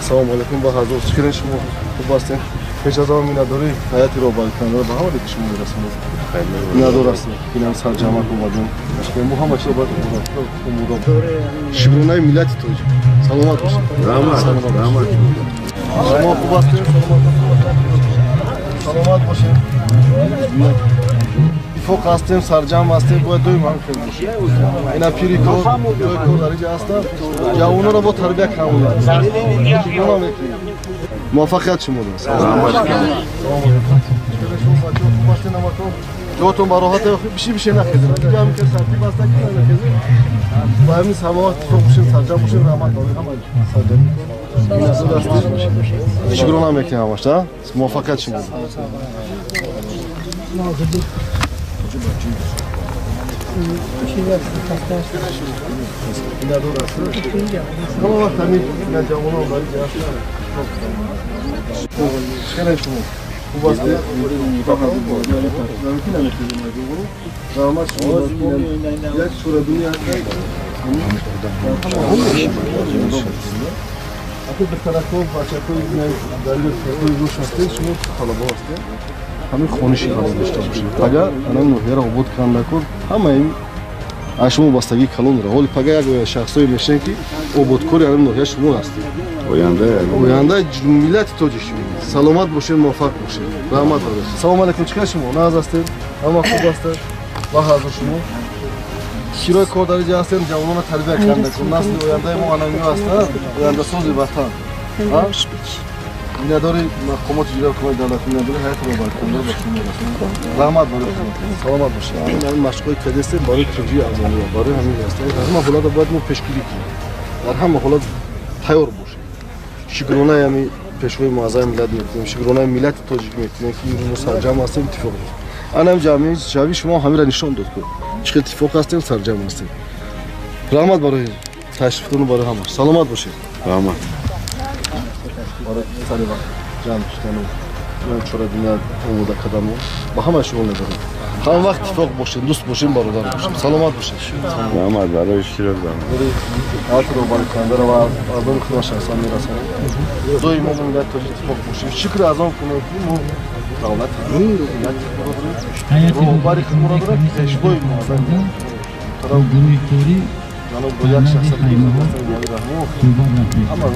Салом алейкум, ба ҳазор. Чӣ кардед шумо? Хуб ҳастед? Пеш аз он миннатдории ҳайати роҳбарикунандаро ба ҳама ки шумо мерасонед. Миннатдор ҳастем. Инам сарҷамъак омадем. Мо ҳама чизро бояд омода. Шукронаи миллати тоҷик. Саломат бошед. Раҳмат, раҳмат. Шумо хуб ҳастед? Саломат бошед. Иттифоқ ҳастем, сарҷамъ ҳастем, бояд доим ҳам хел бошем. Ина пири кор, ҷои кор дар инҷа ҳастанд. Ҷавононро бо тарбия кунем. Шукрона мекунем. Муваффақият шумо дорад. Раҳмат. Ҷотон ба роҳат биши биши нахезем. Инҷа ҳам ки тартиб аст, ки нахезем. Ба ҳамин самоат иттифоқ бошем, сарҷамъ бошем, раҳмат барои ҳама сарҷамъ. Шукрона мекунем ҳамаш, да? Муваффақият шумо. Ҳама вақт ҳамин ҷавонон дар инҷа ҳастанд. Чӣ кардед шумо? Хуб ҳастед? Раҳмат шумо. Як чорабинӣ ҳастад. Аку духтаракҳо, бачакҳои дар инҷо рӯш ҳастед, шумо талабо ҳастед. Ҳамин хониши калон дошта бошед. Пага ана ноҳияро обод кардан кор ҳамаи аз шумо вобастагии калон дорад. Ҳоли пага як шахсое мешаванд, ки ободкори ҳамин ноҳия шумо ҳастед. Оянда миллати тоҷик шумо. Саломат бошед, муваффақ бошед. Раҳмат барои. Салом алейкум, чӣ кардед шумо? Нағз ҳастед? Ҳама хуб ҳастед? Ба ҳазор шумо. Широи кор дар инҷа ҳастем, ҷавононро тарбия кардан кор. Насли ояндаи мо анамиё ҳастанд, ояндасози ватан. Миннатдори мақомоти иҷроия ҳукумати давлатӣ, миннатдори ҳайати роҳбарикунанда ба шумо мерасонем. Раҳмат барои хизматон. Саломат бошед. Ҳамин машқҳои кардастем барои тинҷии аҳолиё, барои ҳамин аст. Дар ҳама ҳолат бояд мо пешгирӣ кунем. Дар ҳама ҳолат тайёр бошем. Шукронаи ҳамин пешвои муаззами миллат мекунем, шукронаи миллати тоҷик мекунем, ки имрӯз мо сарҷамъ ҳастем, иттифоқ дорем. Анам ҷамъи шавӣ шумо ҳаминро нишон дод, ки чӣ қадр иттифоқ ҳастем, сарҷамъ ҳастем. Раҳмат барои ташрифтон барои ҳама. Саломат бошед. Раҳмат. Барои сари вақт ҷамъ шудану чорабиня омода кардану ба ҳамаи шумо медорем. Ҳама вақт иттифоқ бошед, дӯст бошем, бародар бошем. Саломат бошед. Раҳмат барои иштирок. Барои ҳайати роҳбарикунандаро ва аз номи худо шахсан мерасонем. Доим мо миллати тоҷик иттифоқ бошем. Шукр аз он кунем, ки мо давлати миллати худро дорем, роҳбари худро дорем, пешвои муаззами ҷаноб бо як шахсияти раҳмон ҳама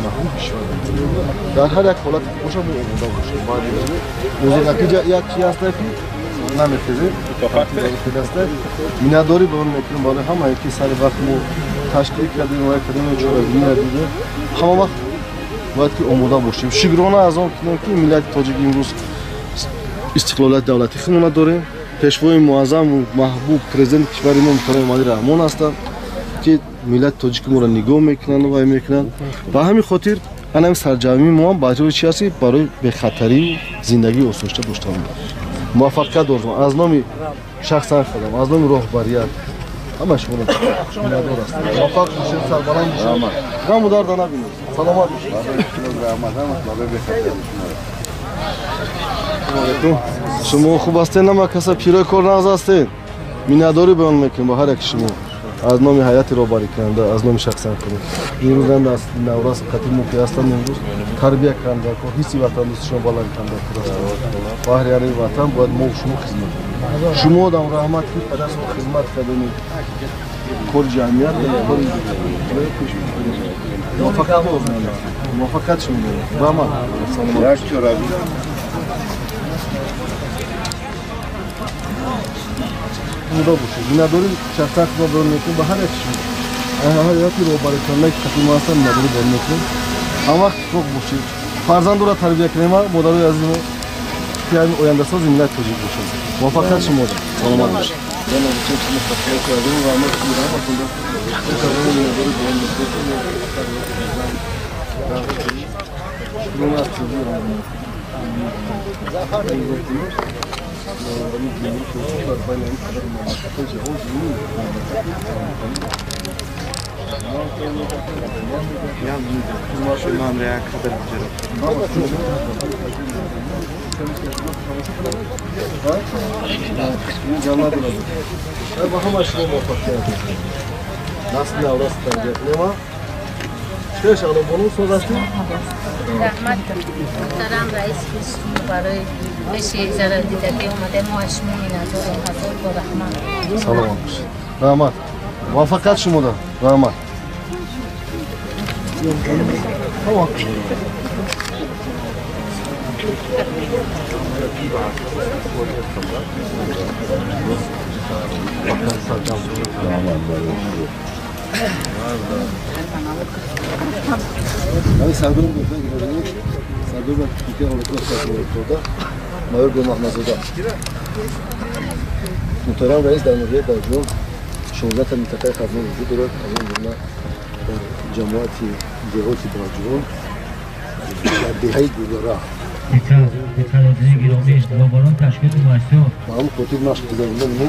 маҳбуб кишвар. Дар ҳар як ҳолате ки бошад, мо омода бошем. Як чи ҳаста, ки намехезем, миннатдорӣ ба он мекунем барои ҳамае, ки сари вақт мо ташкил кардем ва кардем чорабиниро дидем. Ҳама вақт бояд ки омода бошем. Шукрона аз он кунем, ки миллати тоҷик имрӯз истиқлолияти давлатии худро дорем. Пешвои муаззаму маҳбуб президенти кишвари мо муҳтарам Эмомалӣ Раҳмон ҳастанд, ки миллати тоҷики моро нигоҳ мекунанд ва мекунанд. Ба ҳамин хотир ҳамин сарҷамъии мо ҳам барои чи ҳаст? Барои бехатарию зиндагии осоишта доштан. Муваффақият орзу аз номи шахсан худам, аз номи роҳбарият ҳама шуморо миннатдор ҳастам. Муваффақ бошед, сарбаланд бошед, ғаму дарда набинед. Саломат бошед. Шумо хуб ҳастед? Нама каса пирои кор нағз ҳастед? Миннатдорӣ баён мекунем ба ҳар яки шумо аз номи ҳайати роҳбарикунанда, аз номи шахсан худам. Имрӯз наврас қатъи мо ки ҳастанд, имрӯз тарбия карда, ҳисси ватандӯстишон баланд карда ҳастанд. Баҳри ҳамин ватан бояд мо шумо хизмат кунем. Шумо одам раҳмат, ки падарсо хизмат кардани кори ҷамъият, кори муваффақият муваффақият шумо дорад. Раҳмат. Як чорабинӣ омода бошед. Миннатдорӣ шахсан худо баён мекунем ба ҳар яки шумо. Ҳар яки роҳбарикунанда, ки қатъи мо ҳастанд, миннатдорӣ баён мекунем. Ҳама вақт иттифоқ бошед. Фарзандро тарбия кунем, модарои азизи мо, ки ҳамин ояндасози миллати тоҷик бошанд. Муваффақият шумо дорад. Саломат бошед. رحمت محترم رئیس برای پیش زرندیدگی اومده ما از شما منظور هزار با رحمت. سلام باشید. رحمت. موفقیت شما دار. رحمت. Yani Serdar Serdar ben Türkiye Avrupa Mayor Gulmahmazada. Muhterem reis در ناحیه برجام 16 تا منطقه خزانه وجود دارد. از آن جمله جماعت деҳоти برجام در деҳаи Гулара. اطلاعاتی گرامی اشتباهان تشکیل مؤسسه ба ҳамин хотир машқ гузаронда мо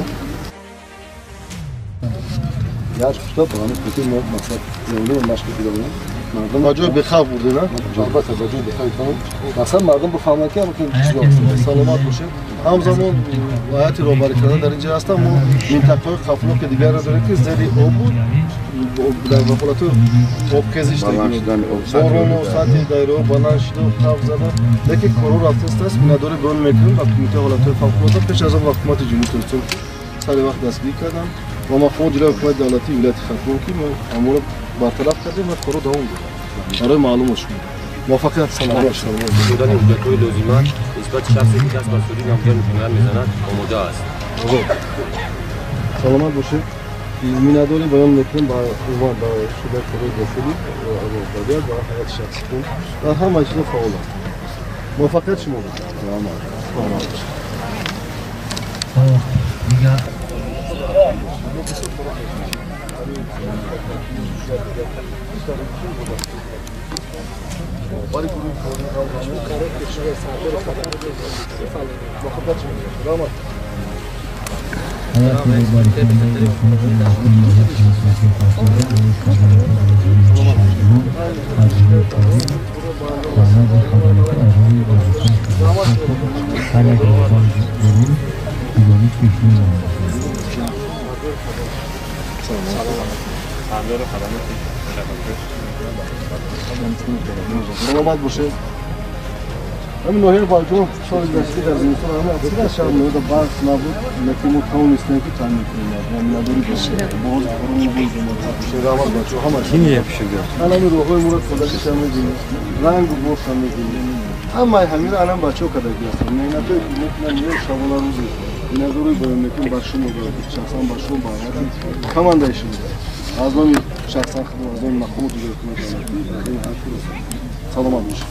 як китоб ба ҳамин хотир мо мақсад гузаронда машқ гузаронем. Ба ҷои бехавф бурдем, албатта ба ҷои бехавф. Мақсад мардум бифаҳманд ки саломат бошем. Ҳамзамон ҳайати роҳбарӣ карда дар инҷа ҳастам. Мо минтақаҳои хавфноки дигарро дорем ки зери об буд, дар ҳолати обхезиш борону сатҳи дарё баланд шуду хавф зада, лекин корҳо рафтааст. Миннатдорӣ баён мекунем ба кумитаи ҳолатҳои фавқулода. Пеш аз он ба ҳукумати Ҷумҳурии Тоҷикистон сари вақт дастгирӣ кардам ва мақомоти ҷилои ҳукумати давлатии вилояти Хатлон ки мо ҳамонро бартараф кардем ва корҳо давом додем. Барои маълумот шумо муваффақият. Саломат. Додани ҳуҷҷатҳои лозима нисбати шахсе ки даст ба суди намудани ҷиноят мезанад омода аст. Саломат бошед. Миннатдорӣ баён мекунем ба умуман ба шӯъбаи корҳои дохилӣ, роҳбарият ва ҳайати шахсӣ. Дар ҳама чизо фаъол аст. Муваффақият шумо бошад. Саломат. Саломат бошед. Ҳамин ноҳияи Балҷон соли гузашта дар зимистон ҳама аксар шаҳр ноҳияда барф набуд, лекин мо тавонистем ки таъмин кунем. Миннатдорӣ боз коромо боз раҳмат бачаҳо ҳама ҳамин роҳҳои моро кодагиша мебинем, рангу борша мебинем, ҳамаи ҳаминро алан бачаҳо кардагӣ ҳастанд. Меҳнатҳое ки мекунанд шабона рӯзи миннатдорӣ баён мекунем ба шумо, шахсан ба шумо, ба ҳайати командаи шумо, аз номи шахсан худам, аз номи мақомоти иҷроии ҳукумати давлатӣ, аз номи ҳайати расонӣ. Саломат бошед.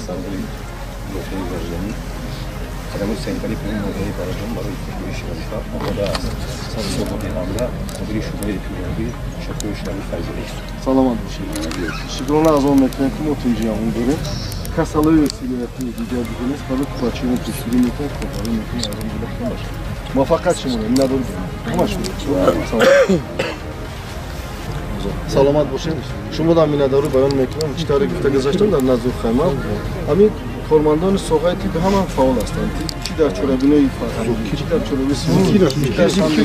Сардори дохилии гражданӣ хадамоти санитарии пункти ноҳияи Барҷон барои иҷрои вазифа омода аст. Собиқи ҳамла мудири шӯъбаи эпидемиологӣ Шофиёи Шариф Файзалӣ. Саломат бошед. Шукрона аз он мекунем ки мо тинҷиамон дорем. Касалиҳои сироятӣ дигар дига нест, барои бачаҳои мо пешгирӣ мекунем, корбарӣ мекунем, аз он ҷумла ҳамаш. Муваффақият шумо, миннатдорӣ ҳама шумо. Саломат бошед. Шумо дар миннатдорӣ баён мекунам. Чӣ тавре гуфта гузаштам дар назди хайма, ҳамин кормандони соҳаи тиб ҳама фаъол ҳастанд. Чӣ дар чорабинои фарҳангӣ, чӣ дар чорабинои сиёсӣ, чӣ дар самти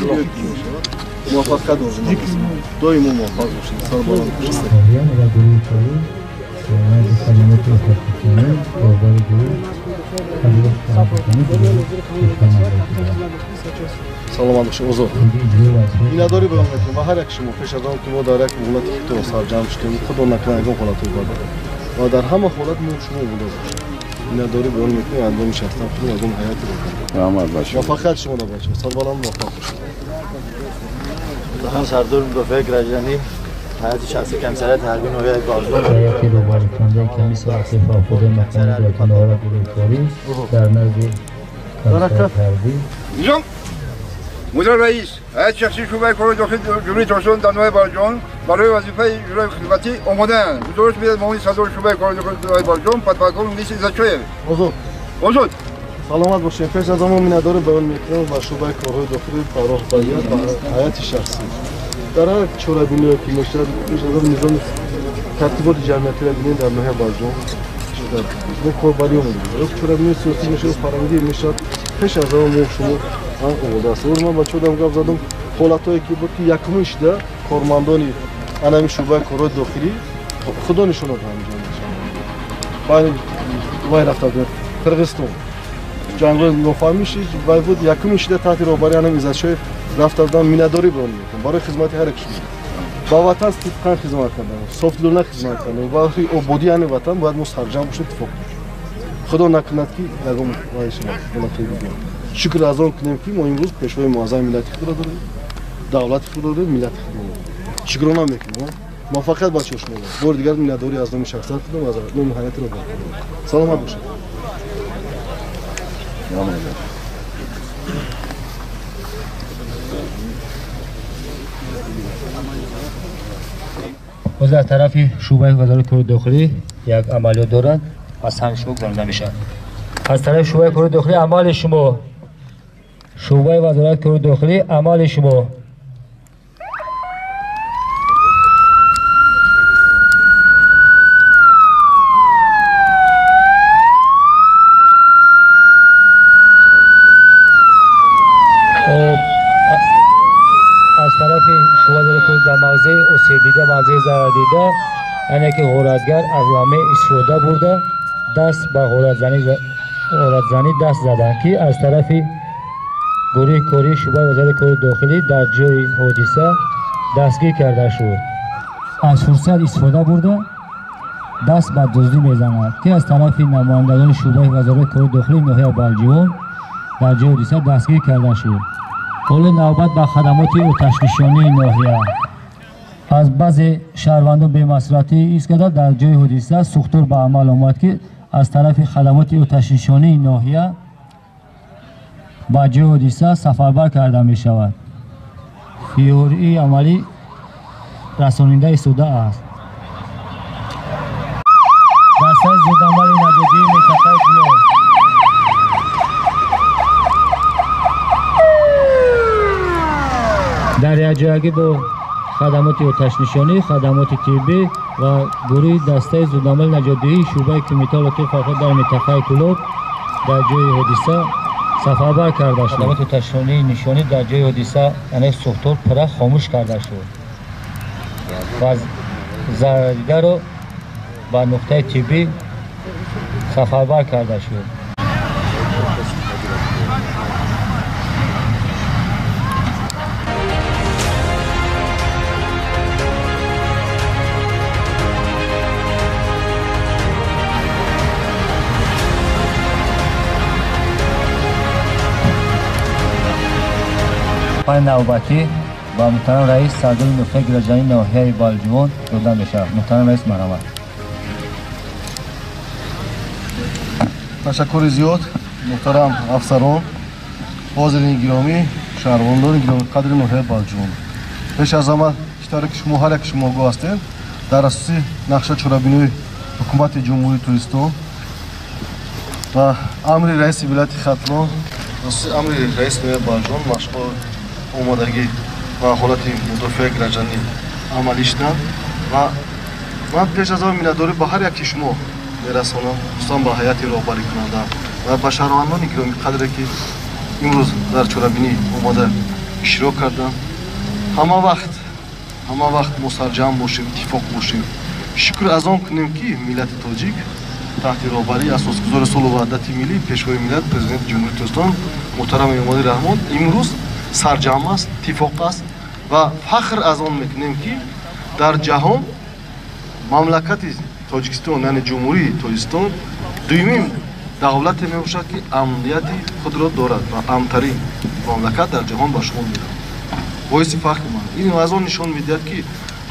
муваффақият орзу мекунам. Доимо муваффақ бошед. Сарбаланд бошед. Саломат бошед. Озод. Миннатдорӣ баён мекунам ба ҳар як шумо. Пеш аз он ки мо дар як муҳлати кӯтоҳ сарҷамъ шудем, худо накунад ягон ҳолатҳои бад ва дар ҳама ҳолат мо шумо омода бошем. Миннатдорӣ баён мекунем аз номи шахсан худам, аз номи ҳайати роҳбарӣ. Муваффақият шумо бачаҳо. Сарбаланд муваффақ бошед. Сардор мудофиаи гражданӣ ҳайати шахсии комиссариати ҳарбии ноҳияи Балҷон ҳайати роҳбарикунандаи комиссия фавқулодаи мақомоти давлатии ноҳия гурӯҳкорӣ дар назди комиссариати ҳарбӣ. Низом мудир раис ҳайати шахсии шӯъбаи корҳои дохилии Ҷумҳурии Тоҷикистон дар ноҳияи Балҷон барои вазифаи иҷрои хидматӣ омодаанд. Гузориш медиҳад муовини сардори шӯъбаи корҳои дохилии ноҳияи Балҷон подполковник Мунис Иззатшоев. Озод. Озод. Саломат бошед. Пеш аз он мо миннатдорӣ баён мекунем ба шӯъбаи корҳои дохилӣ, ба роҳбарият, ба ҳайати шахсӣ. Дар ҳар чорабиниҳое ки мешавад, низоми тартиботи ҷамъиятиро бинем дар ноҳияи Балҷувон мо корбарӣ омадем. Чорабиниҳои сиёсӣ мешавад, фарҳангӣ мешавад, пеш аз ҳама мо шумо омода ҳастем. Ман ба чодам гап задам, ҳолатҳое ки буд ки якумин шуда кормандони анами шӯъбаи корҳои дохилӣ худо нишон дод ҳаминҷо мешавад. Вай рафта буд Қирғизистон, ҷангҳои нофаҳмӣ вай буд, якумин шуда таҳти роҳбарии анам Иззатшоев рафта будам, миннатдорӣ баён мекунам барои хизмати ҳар як шумо. Ба ватан сидқан хизмат кардам, софдилона хизмат кардам. Барои ободии ани ватан бояд мо сарҷамъ бошем, иттифоқ бошем. Худо накунад ки ягон вай шавад, ҳолатҳои дигар. Шукр аз он кунем ки мо имрӯз пешвои муаззами миллати худро дорем, давлати худро дорем, миллати худро дорем. Шукрона мекунем. Муваффақият ба чашм омад. Бори дигар миннатдорӣ аз номи шахсият худам, аз номи ҳайати роҳбар. Саломат бошед. Боз аз тарафи шӯъбаи вазорати корҳои дохилӣ як амалиёт доранд, аз ҳами шумо гузаронида мешавад. Аз тарафи шӯъбаи корҳои дохилӣ амали шумо, шӯъбаи вазорати корҳои дохилӣ амали шумо. Аз тарафи шӯъбаи дар мавзеи осебдида, мавзеи зарардида, яъне ки ғоратгар аз ламе истифода бурда даст ба ғоратзанӣ даст заданд, ки аз тарафи гурӯҳи кории шӯъбаи вазорати корҳои дохилӣ дар ҷои ҳодиса дастгир карда шуд. Аз фурсат истифода бурда даст ба дуздӣ мезанад, ки аз тарафи намояндагони шӯъбаи вазорати корҳои дохилии ноҳияи Балҷувон дар ҷои ҳодиса дастгир карда шуд. Ҳоло навбат ба хадамоти оташнишонии ноҳия. Аз баъзе шаҳрвандон бемасъулиятӣ ҳис карда дар ҷои ҳодиса сӯхтор ба амал омад, ки аз тарафи хадамоти оташнишонии ноҳия ба ҷои ҳодиса сафарбар карда мешавад. Фиёрии амалӣ расонида истода аст. Дастаи зудамали наҷотии минтақаи Кӯлоб дар якҷоягӣ бо хадамоти оташнишонӣ, хадамоти тиббӣ ва гурӯҳи дастаи зудамали наҷотдиҳии шӯъбаи кумитаи ҳолатҳои фавқулодда дар минтақаи Кӯлоб дар ҷои ҳодиса сафарбар карда шуд. Хадамоти оташнишонии нишонӣ дар ҷои ҳодиса яъне сӯхтор пурра хомӯш карда шуд ва зарардидаро ба нуқтаи тиббӣ сафарбар карда шуд. Навбатӣ ба муҳтарам раис сардори нуқтаи граждании ноҳияи Балҷувон дода мешавад. Муҳтарам раис, марҳамат. Ташаккури зиёд, муҳтарам афсарон, ҳозирини гиромӣ, шаҳрвандони гиромиқадри ноҳияи Балҷувон. Пеш аз ҳама, чӣ тавре ки шумо ҳар як шумо огоҳ ҳастед, дар асоси нақша чорабиниҳои ҳукумати Ҷумҳурии Тоҷикистон ва амри раиси вилояти Хатлон, асоси амри раиси ноҳияи Балҷувон машғул омодагӣ ва ҳолати мудофиаи гражданӣ амалӣ шуданд ва ман пеш аз ҳама миннатдорӣ ба ҳар яки шумо мерасонам, хусусан ба ҳайати роҳбарикунанда ва ба шаҳрвандони гиромиқадре ки имрӯз дар чорабинӣ омода иштирок карданд. Ҳама вақт мо сарҷамъ бошем, иттифоқ бошем. Шукр аз он кунем ки миллати тоҷик таҳти роҳбарии асосгузори сулҳу ваҳдати миллӣ, пешвои миллат, президенти Ҷумҳурии Тоҷикистон муҳтарам Эмомалӣ Раҳмон имрӯз сарҷамъ аст, иттифоқ аст ва фахр аз он мекунем ки дар ҷаҳон мамлакати Тоҷикистон, яъне Ҷумҳурии Тоҷикистон дуюмин давлате мебошад ки амнияти худро дорад ва амнтарин мамлакат дар ҷаҳон ба шумор меравад. Боиси фахри ман ин аз он нишон медиҳад ки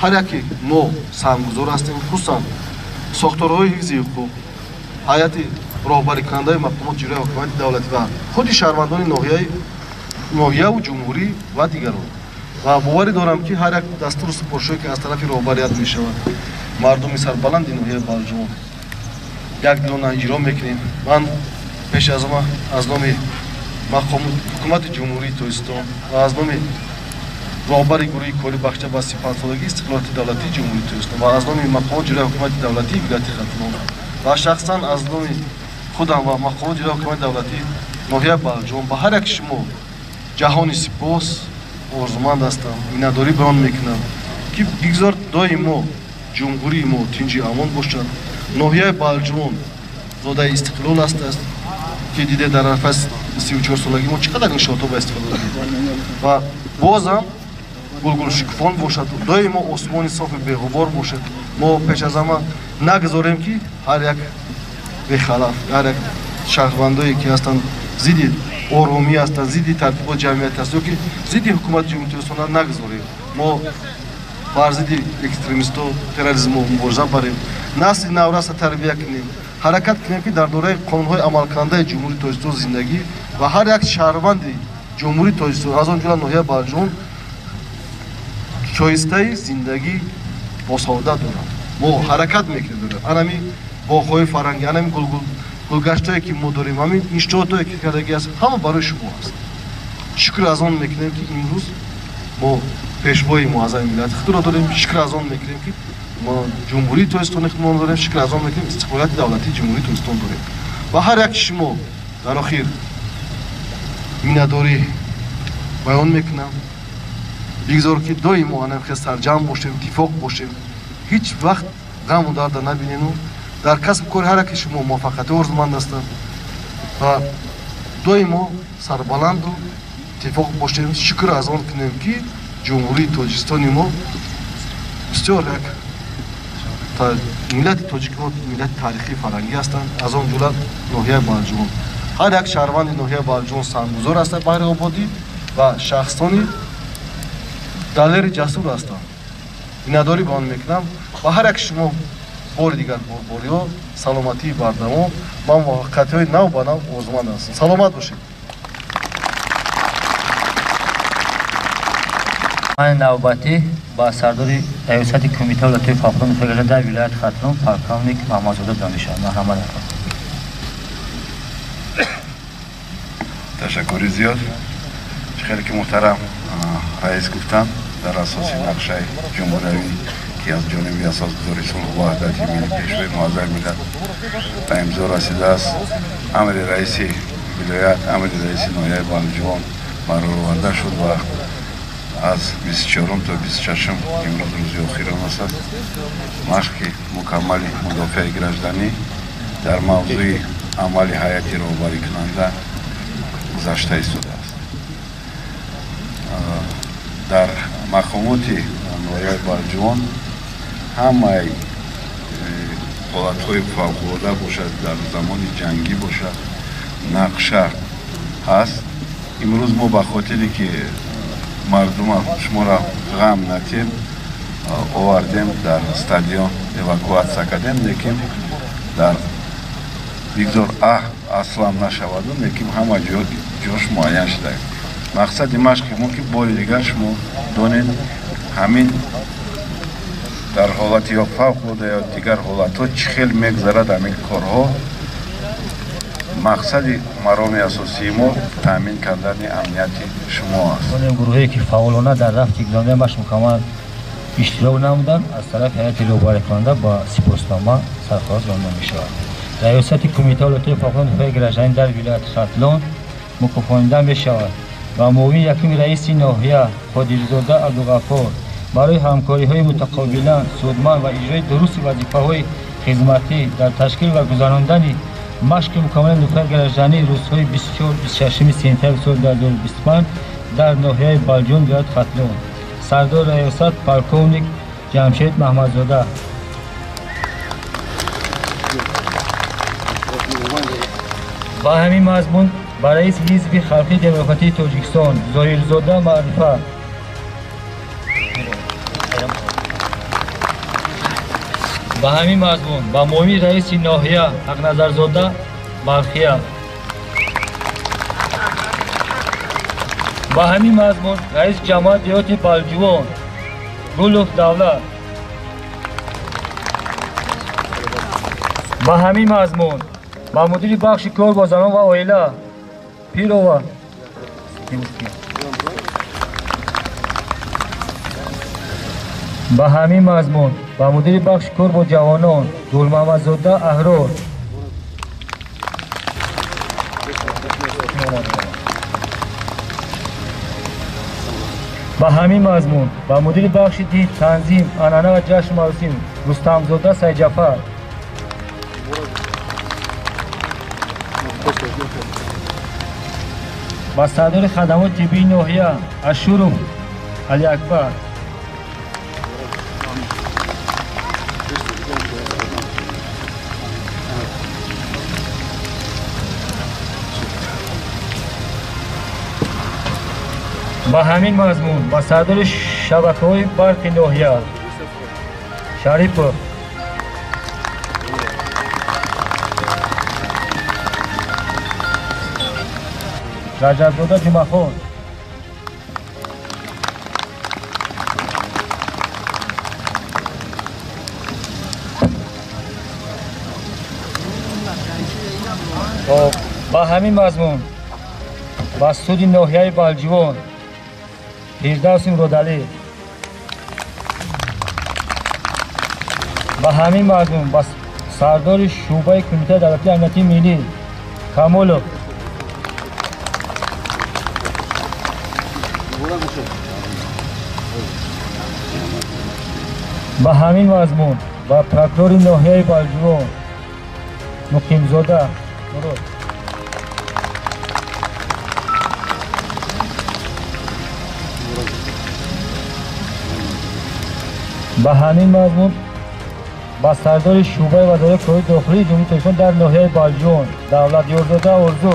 ҳар яке мо саҳмгузор ҳастем, хусусан сохторҳои ҳифзи ҳуқуқ, ҳайати роҳбарикунандаи мақомоти иҷроияи ҳокимияти давлатӣ ва худи шаҳрвандони ноҳияву ҷумҳурӣ ва дигарон. Ва боварӣ дорам ки ҳар як дастуру супоришҳое ки аз тарафи роҳбарият мешавад, мардуми сарбаланди ноҳияи Балҷувон якдилона иҷро мекунем. Ман пеш аз ҳама аз номи ҳукумати Ҷумҳурии Тоҷикистон ва аз номи роҳбари гурӯҳи кори бахшида ба 35-солагии истиқлолияти давлатии Ҷумҳурии Тоҷикистон ва аз номи мақомоти иҷроияи ҳукумати давлатии вилояти Хатлон ва шахсан аз номи худам ва мақомоти иҷроияи ҳукумати давлатии ноҳияи Балҷувон ба ҳар яки шумо ҷаҳони сипос орзуманд ҳастам, миннатдорӣ баён мекунам, ки бигзор доимо ҷумҳурии мо тинҷи амон бошад. Ноҳияи Балҷувон зодаи истиқлол аст, ки диде дар арафаи 34-солагӣ мо чӣ қадар иншоотҳо ба истифода додем ва бозам гулгулшукуфон бошад, доимо осмони софи беғубор бошад. Мо пеш аз ҳама нагузорем, ки ҳар як бехалаф, ҳар як шаҳрвандое ки ҳастанд зидди оромӣ ҳастанд, зидди тартиботи ҷамъият аст ё ки зидди ҳукумати Ҷумҳурии Тоҷикистон нагузорем. Мо бар зидди экстремисту терроризму мубориза барем, насли навраса тарбия кунем, ҳаракат кунем, ки дар доираи қонунҳои амалкунандаи Ҷумҳурии Тоҷикистон зиндагӣ ва ҳар як шаҳрванди Ҷумҳурии Тоҷикистон, аз он ҷумла ноҳияи Балҷувон, шоистаи зиндагӣ босаодат дорад. Мо ҳаракат мекунем. Анами боғҳои фарҳангӣ, анами гулгаштҳое ки мо дорем, ҳамин иншоотҳое ки кардагӣ аст, ҳама барои шумо аст. Шукр аз он мекунем, ки имрӯз мо пешвои муаззами миллати худро дорем, шукр аз он мекунем, ки мо Ҷумҳурии Тоҷикистони худмон дорем, шукр аз он мекунем, истиқлолияти давлатии Ҷумҳурии Тоҷикистон дорем. Ва ҳар яки шумо дар охир миннатдорӣ баён мекунам. Бигзор ки доимо анамхел сарҷамъ бошем, иттифоқ бошем, ҳеҷ вақт ғаму дарда набинему дар касбу кори ҳар яки шумо муваффақиятҳо орзуманд ҳастам ва доимо сарбаланду иттифоқ бошем. Шукр аз он кунем, ки Ҷумҳурии Тоҷикистони мо бисёр як миллати тоҷики мо миллати таърихии фарҳангӣ ҳастанд, аз он ҷумла ноҳияи Балҷувон. Ҳар як шаҳрванди ноҳияи Балҷувон саҳмгузор ҳастанд баҳри ободӣ ва шахсони далери ҷасур ҳастанд. Миннатдорӣ баён мекунам ва ҳар як шумо бори дигар борбориҳо саломатии бардавом ва муваффақиятҳои нав ба нав орзуманд ҳастам. Саломат бошед. Ман навбатӣ ба сардори раёсати кумитаи ҳолатҳои фавқулодда муфаққият дар вилояти Хатлон полковник Маҳмадзода дода мешавад. Марҳамат. Ташаккури зиёд. Чӣ хеле ки муҳтарам раис гуфтанд, дар асоси нақшаи ҷумҳуриявӣ, ки аз ҷониби асосгузори сулҳу ваҳдати миллӣ, пешвои муаззами миллат ба имзо расидааст, амри раиси вилоят, амри раиси ноҳияи Балҷувон бароварда шуд ва аз 24 то 26 имрӯз рӯзи охирон аст, машқи мукаммали мудофиаи гражданӣ дар мавзӯи амали ҳайати роҳбарикунанда гузашта истодааст. Дар мақомоти ноҳияи Балҷувон ҳамаи ҳолатҳои фавқулода бошад, дар замони ҷангӣ бошад, нақша ҳаст. Имрӯз мо ба хотире ки мардума шуморо ғам натем, овардем дар стадион эвакуатсия кардем, лекин дар бигзор аслам нашаваду, лекин ҳама ҷош муайян шуда. Мақсади машқи мо ки бори дигар шумо донед, ҳамин дар ҳолати ё фавқулода ё дигар ҳолатҳо чӣ хел мегузарад ҳамин корҳо. Мақсади мароми асосии мо таъмин кардани амнияти шумо аст. Гурӯҳе ки фаъолона дар рафти гузаронидани машқ мукаммал иштирок намуданд, аз тарафи ҳайати роҳбарикунанда ба сипоснома сарфароз ронда мешавад. Раёсати кумитаи ҳолатҳои фавқулодда мудофиаи гражданӣ дар вилояти Хатлон мукофонида мешавад ва муовини якуми раиси ноҳия Қодирзода Абдуғаффор барои ҳамкориҳои мутақобилан судманд ва иҷрои дурусти вазифаҳои хизматӣ дар ташкил ва гузарондани машқи мукаммали мудофиаи гражданӣ рӯзҳои 24-26 сентябри соли 2025 дар ноҳияи Балҷувон, вилояти Хатлон, сардори раёсат полковник Ҷамшед Маҳмадзода. Ба ҳамин мазмун ба раиси ҳизби халқии демократии Тоҷикистон Зоҳирзода Маърифа ба ҳамин мазмун ба муовини раиси ноҳия Ҳақназарзода Балхия ба ҳамин мазмун раиси ҷамоати деҳоти Балҷувон Гулов Давлат ба ҳамин мазмун ба мудири бахши кор бо занон ва оила Пирова Ба ҳамин мазмун ба мудири бахши кор бо ҷавонон Гулмамадзода Аҳрор. Ба ҳамин мазмун ба мудири бахши дин, танзим, анъана ва ҷашну маросим Рустамзода Сайҷафар. Ба сардори хадамоти тиббии ноҳия Ашуров Алиакбар. Ба ҳамин мазмун ба сардори шабакаҳои барқи ноҳия Шарипов. Раҷабзода Ҷумъахон. Ба ҳамин мазмун ба суди ноҳияи Балҷувон Фирдавси Муродалӣ. Ба ҳамин мазмун ба сардори шӯъбаи Кумитаи давлатии амнияти миллӣ Камолов. Ба ҳамин мазмун ба прокурори ноҳияи Балҷувон Муқимзода Мурод. Ба ҳамин мазмун ба сардори шӯъбаи вазорати корҳои дохилии Ҷумҳурии Тоҷикистон дар ноҳияи Балҷувон Давлатёрзода Орзу.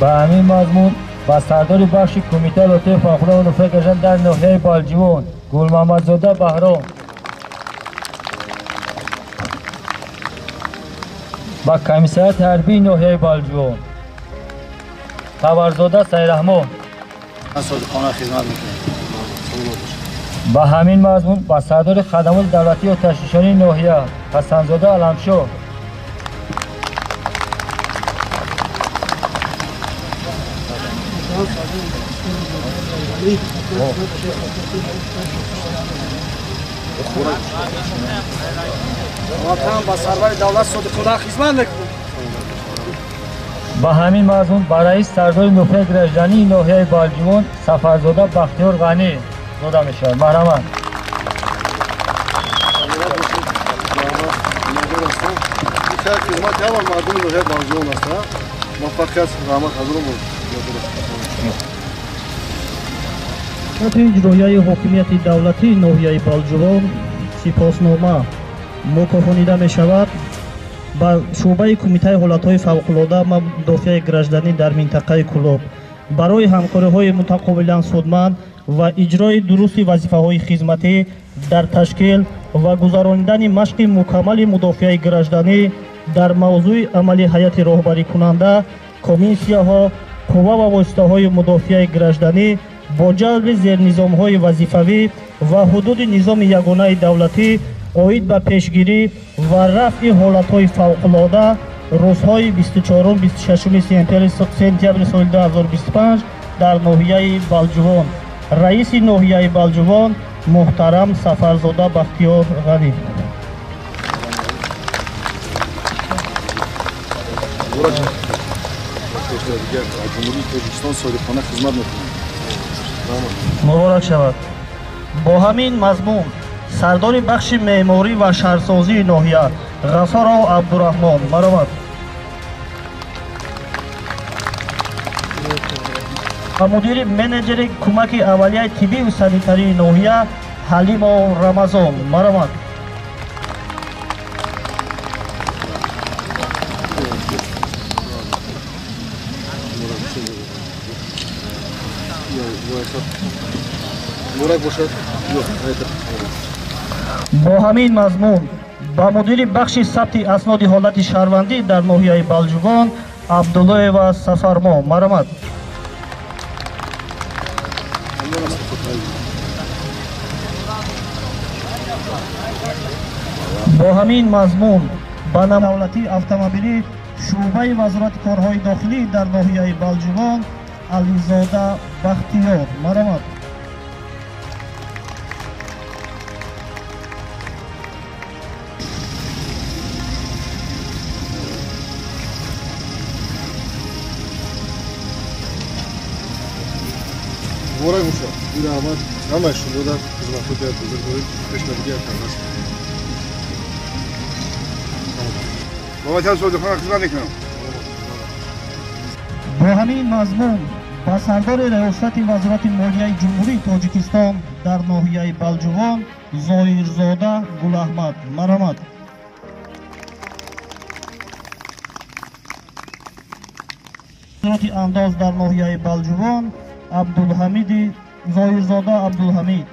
Ба ҳамин мазмун ба сардори бахши Кумитаи лотаи фавқулодда ва мудофиаи граждан дар ноҳияи Балҷувон Гулмамадзода Баҳром. Ба комиссариати ҳарбии ноҳияи Балҷувон Хабарзода Сайраҳмон. Ба ҳамин мазмун ба сардори хадамоти давлатии оташнишонии ноҳия Ҳасанзода Аламшоҳ. Ба сарвари давлат содиқона хизмат мекунем. Ба ҳамин мазмун ба раис сардори мудофиаи граждании ноҳияи Балҷувон Сафарзода Бахтиёр Ғанӣ дода мешавад. Марҳамат. Хизмати ҳама мардуми ноҳияи Балҷувон аст. Муваффақият, раҳмат ҳазурон бошед. Иҷроияи ҳокимияти давлатии ноҳияи Балҷувон сипоснома мукофонида мешавад ба шӯъбаи Кумитаи ҳолатҳои фавқулода ва мудофиаи гражданӣ дар минтақаи Кӯлоб барои ҳамкориҳои мутақобилан судманд ва иҷрои дурусти вазифаҳои хизматӣ дар ташкил ва гузаронидани машқи мукаммали мудофиаи гражданӣ дар мавзӯи амали ҳайати роҳбарикунанда, комиссияҳо, қувва ва воситаҳои мудофиаи гражданӣ бо ҷалби зернизомҳои вазифавӣ ва ҳудуди низоми ягонаи давлатӣ оид ба пешгирӣ ва рафъи ҳолатҳои фавқулода рӯзҳои 24-26 сентябри соли 2025 дар ноҳияи Балҷувон. Раиси ноҳияи Балҷувон муҳтарам Сафарзода Бахтиёр Ғанӣ. Ҷумҳурии Тоҷикистон содиқона хизмат мекунем. Муборак шавад. Бо ҳамин мазмун сардори бахши меъморӣ ва шаҳрсозии ноҳия Ғафоров Абдураҳмон маромад. Ва мудири менеҷери кӯмаки аввалияи тиббию санитарии ноҳия Ҳалимов Рамазон маромад. Бо ҳамин мазмун ба мудири бахши сабти асноди ҳолати шаҳрвандӣ дар ноҳияи Балҷувон Абдуллоева Сафармо маромад. Бо ҳамин мазмун ба давлатии автомобилӣ Шӯъбаи вазорати корҳои дохилӣ дар ноҳияи Балҷувон Ализода Бахтиёр. Марҳамат. Муборак бошад. Ин раҳмат ҳамаи шумо дар хизматҳои бузургворӣ пешнавидия кардааст. Ба ватан содиқона хизмат мекунам. Бо ҳамин мазмун ба сардори раёсати вазорати молияи Ҷумҳурии Тоҷикистон дар ноҳияи Балҷувон Зоирзода Гулаҳмад. Марҳамат. Вазорати андоз дар ноҳияи Балҷувон Абдулҳамиди Зоирзода Абдулҳамид.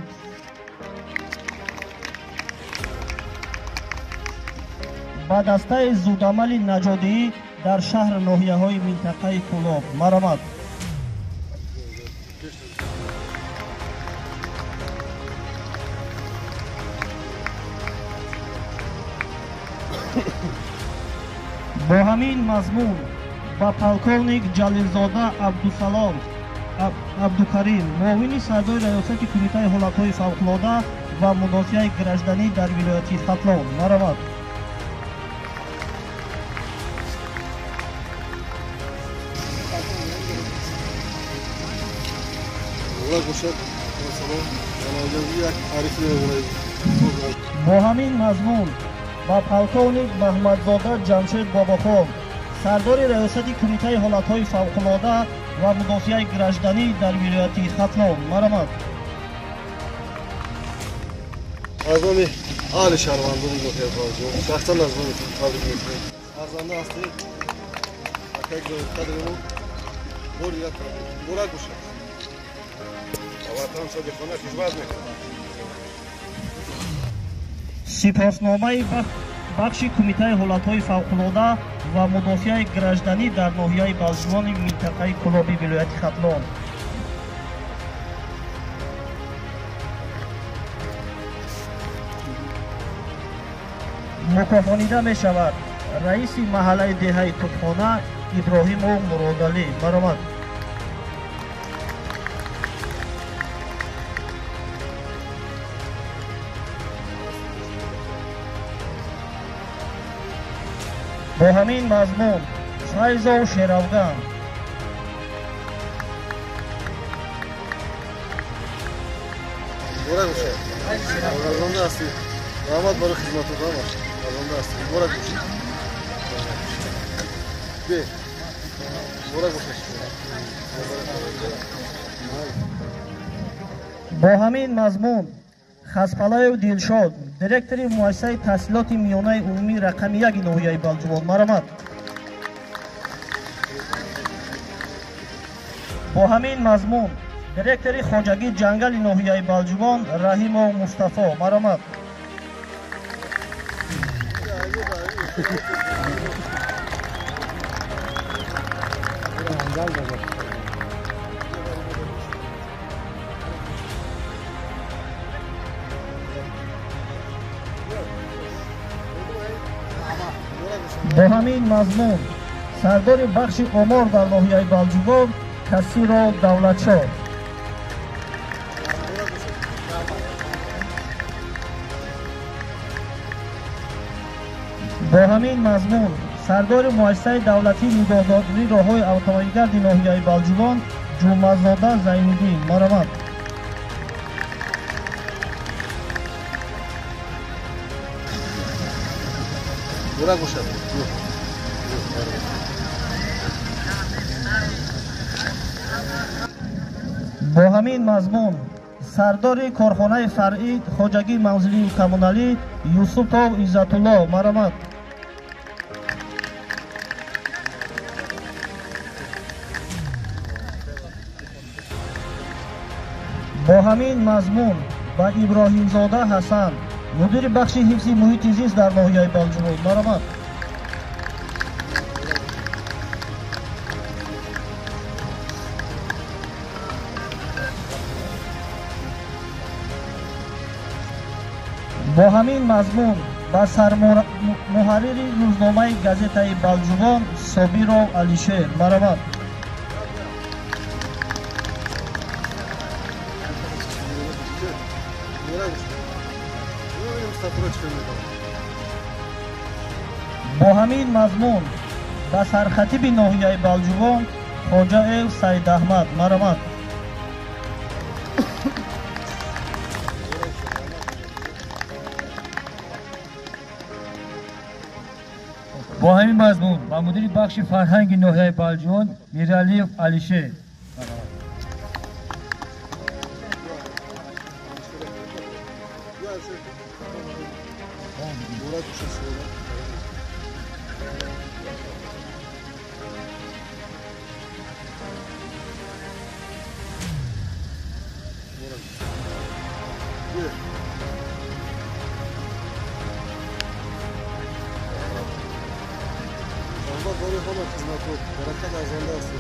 Ба дастаи зудамали наҷодиӣ дар шаҳр ноҳияҳои минтақаи Кӯлоб. Марҳамат. Бо ҳамин мазмун ба полковник Ҷалилзода Абдусалом Абдукарим, муовини сардори раёсати кумитаи ҳолатҳои фавқулода ва мудофиаи гражданӣ дар вилояти Хатлон. Марҳамат. Бо ҳамин мазмун ба полковник Маҳмадзода Ҷамшед Бобохон, сардори раёсати кумитаи ҳолатҳои фавқулода ва мудофиаи гражданӣ дар вилояти Хатлон. Марҳамат. Аз номи аҳли шаҳрвандони ноҳияи Балҷувон шахсан аз номи худ табрик мекунем. Арзанда ҳастед, акаи ҷонқадри мо, бори дигар табрик. Муборак бошад. Ба ватан содиқона хизмат мекунам. Сипосномаи бахши кумитаи ҳолатҳои фавқулода ва мудофиаи гражданӣ дар ноҳияи Балҷувони минтақаи Кӯлоби вилояти Хатлон. Мукофонида мешавад раиси маҳаллаи деҳаи Тутхона Иброҳимов Муродалӣ. Марҳамат. Бо ҳамин мазмун Файзов Шеравган. Муборак бошад. Арзанда ҳастед. Раҳмат барои хизматот ҳамаш. Арзанда ҳастед. Муборак бошад. Бе. Муборак бошад. Бо ҳамин мазмун Хаспалаев Дилшод, директори муассисаи таҳсилоти миёнаи умумӣ рақами 1 ноҳияи Балҷувон. Марҳамат. Бо ҳамин мазмун директори хоҷагии ҷангали ноҳияи Балҷувон Раҳимов Мустафо. Марҳамат. Бо ҳамин мазмун сардори бахши омор дар ноҳияи Балҷувон Касиро Давлатшоҳ. Бо ҳамин мазмун сардори муассисаи давлатии нигоҳдории роҳҳои автомобилгарди ноҳияи Балҷувон Ҷумъазода Зайниддин. Марҳамат. Муборак бошад. Бо ҳамин мазмун сардори корхонаи фаръӣ хоҷагии манзилию коммуналӣ Юсупов Иззатулло. Марҳамат. Бо ҳамин мазмун ба Иброҳимзода Ҳасан, мудири бахши ҳифзи муҳити зист дар ноҳияи Балҷувон. Марҳамат. Бо ҳамин мазмун ба Муҳаррири рӯзномаи газетаи Балҷувон Собиров Алишер. Марҳамат. Бо ҳамин мазмун ба сархатиби ноҳияи Балҷувон Хоҷаев Саидаҳмад. Марҳамат. Бо ҳамин мазмун ба мудири бахши фарҳанги ноҳияи Балҷувон Миралиев Алишер. Барои ҳама хизматҳо баракат арзанда аст.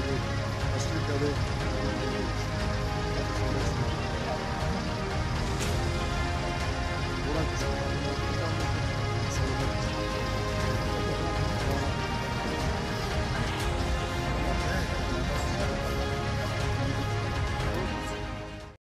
Ташкил кардем.